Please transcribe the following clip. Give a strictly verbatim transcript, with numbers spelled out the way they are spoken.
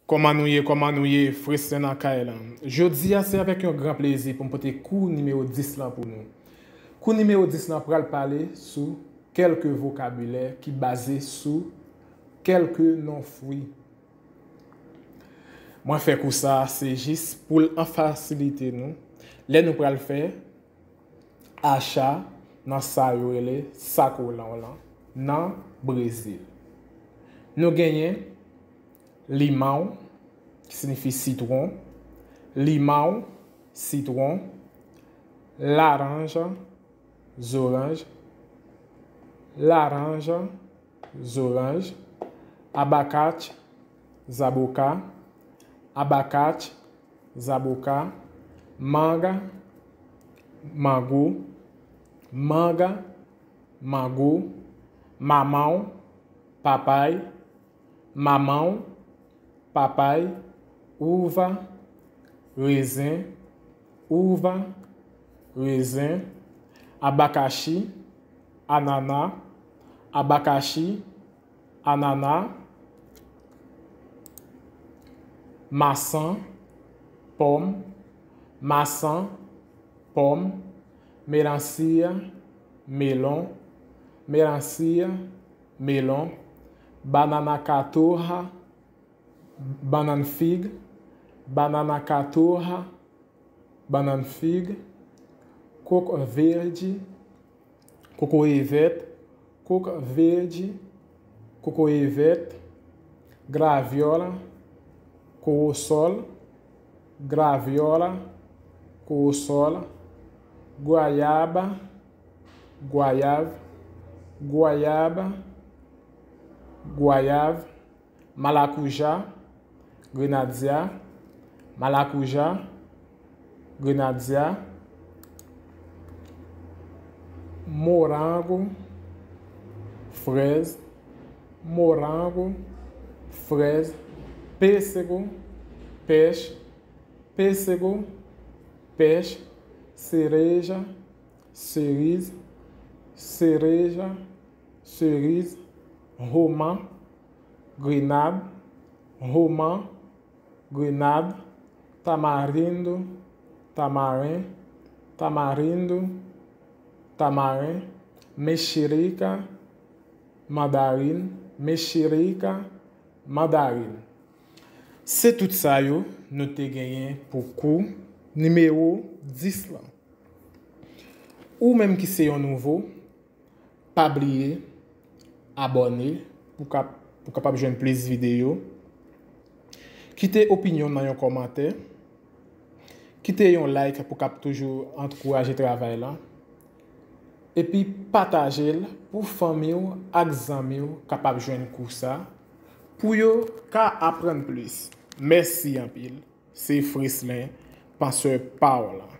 Kòman nou ye, kòman nou ye, Freslin nan kay lan. Jodi a, se avèk yon gran plezi pou m pote kou nimewo dis lan pou nou. Kou nimewo dis lan pral pale sou kèlke vokabilè ki baze sou kèlke non fwi. Mwen fè kou sa, se jis pou l an fasilite nou. Lè nou pral fè acha nan sa yo rele sakolan lan nan Brezil. Nou genyen limaw, ki siyifi sitwon, limaw, sitwon, laranja, zoranj, laranja, zoranj, abakati, zaboka, abakati, zaboka, manga, mango, manga, mango, mamanw, papay, mamanw, papay, uva, rezen, uva, rezen, abakashi, anana, abakashi, anana, masan, pòm, masan, pòm, melansiya, melon, melansiya, melon, banana katoha, bannann fig, banana katoha, bannann fig, koko vèdi, kokoye vèt, koko vèdi, kokoye vèt, gravyola, kowosòl, gravyola, kowosòl, gwayaba, gwayav, gwayaba, gwayav, malakouja, grenadya, malakouja, grenadya, morango, frèz, morango, frèz, pesego, pèch, pesego, pèch, sereja, seriz, sereja, seriz, roman, grenad, roman, grenad, tamarindo, tamaren, tamarindo, tamaren, mexerica, mandarin, mexerica, mandarin. Se tout sa yo nou te genyen pou kou nimewo dis lan. Ou menm ki se yon nouvo, pa bliye abòne pou kap, pou kapab jwenn plis videyo. Kite opinyon nan yon kòmantè. Kite yon like pou kap toujou ankouraje travay lan. Epi pataje l pou fanmi w ak zanmi w kapab jwenn kou sa pou yo ka aprann plis. Mèsi anpil. Se Freslin, pansè pa w lan.